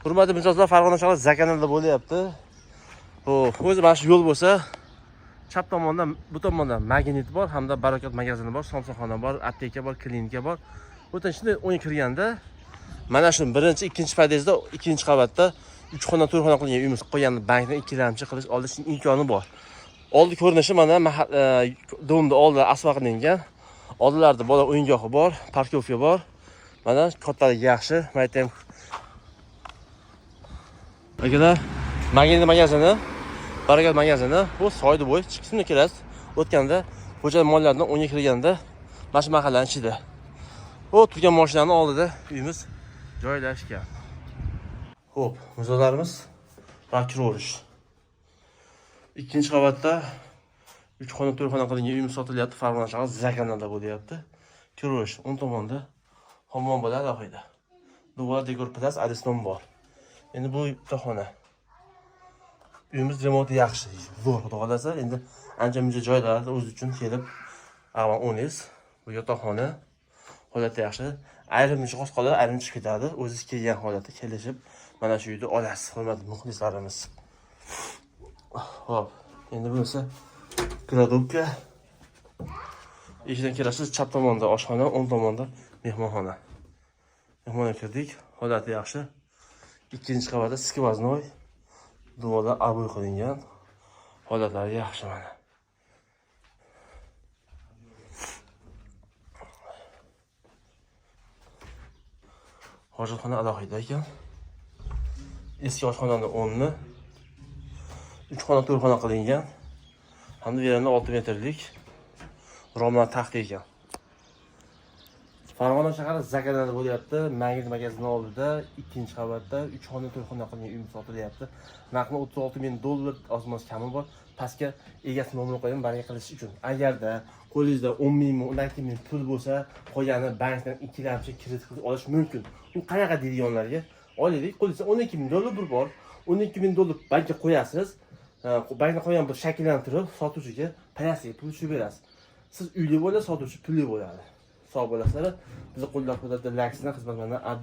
Hurmatli mijozlar, Farg'ona shahri Zakanalda bo'lyapti. Xo'p, o'zi mana shu yo'l bo'lsa, chap tomonda, bu tomonda Magnit bor hamda Barakat magazini bor, somsaxona bor, apteka bor, klinika bor. Bu yerdan shunday o'ngga kirganda mana shu birinchi, ikkinchi podyezdda, ikkinchi qavatda 3 xona, 4 xona qilingan uyimiz qo'ygan bankdan ikkilamchi qilish olish imkoni bor. Oldi ko'rinishi mana дом ni oldi asfalt qilingan. Oldilarida bola o'yingohi bor, парковка bor. Mana kattaligi yaxshi. Men aytayim. Akalar, Magnit magazini, Barakat magazini bu soyni bo'yi chiqishni kelasiz. O'tganda xo'jalik mollardan o'ngga kirganda mana shu mahallaning ichida. Bu turgan mashinaning oldida uyimiz joylashgan. Xo'p, mijozlarimiz va kiraverish. Ikkinchi qavatda 3 xona, 4 xona qilingan uyimiz sotilyapti. Farg'ona shahri Zakanalda bo'lyapti. Kiraverish o'ng tomonda hammom bo'ladi alohida. Devor dekor plast Ariston bor. Endi bu bitta xona. Uyimiz remonti yaxshi, zo'r, xudo xohlasa. Endi ancha muncha joylar o'zi uchun kelib avval o'ynaysiz. Bu yotoqxona holati yaxshi. Ayrim jihoz qoladi, ayrim chiqib ketadi. O'zingiz kelgan holatda kelishib mana shu uyni olasiz, hurmatli muxlislarimiz. Xo'p, endi bo'lsa кладовка. Eshikdan kirasiz, chap tomonda oshxona, o'ng tomonda mehmonxona. Mehmonga kirdik, holati yaxshi. Ikkinchi qavatda сквозной devorlar обой qilingan. Holatlari yaxshi mana. Hojatxona alohida ekan. Eski oshxonani o'rni 3 xona, 4 xona qilingan. Hamda bu yerda 6 metrlik romlar taxta ekan. Farg'ona shahri Zakanada bo'lyapti. Magnit magazini oldida ikkinchi qavatda 3 xona, 4 xona qilingan uyimiz sotilyapti. Narxi 36 ming dollar, oz-moz kami bor. Pastga egasi nomerini qo'yaman baraka qilish uchun. Agarda qo'lingizda 10 mingmi, 12 ming pul bo'lsa, qolganini bankdan ikkilamchi kredit qilib olish mumkin. U qanaqa deydiganlarga, olaylik, qo'lingizda 12 ming dollar bir bor. 12 ming dollar bankka qo'yasiz. Bankda qo'ygan bir shakllantirib sotuvchiga payasiga pul tushirib berasiz. Siz uyli bo'ladi, sotuvchi pulli bo'ladi. Sog' bo'lasizlar. Bizni qo'llab-quvvatlab laksdan xizmatlardan abdu.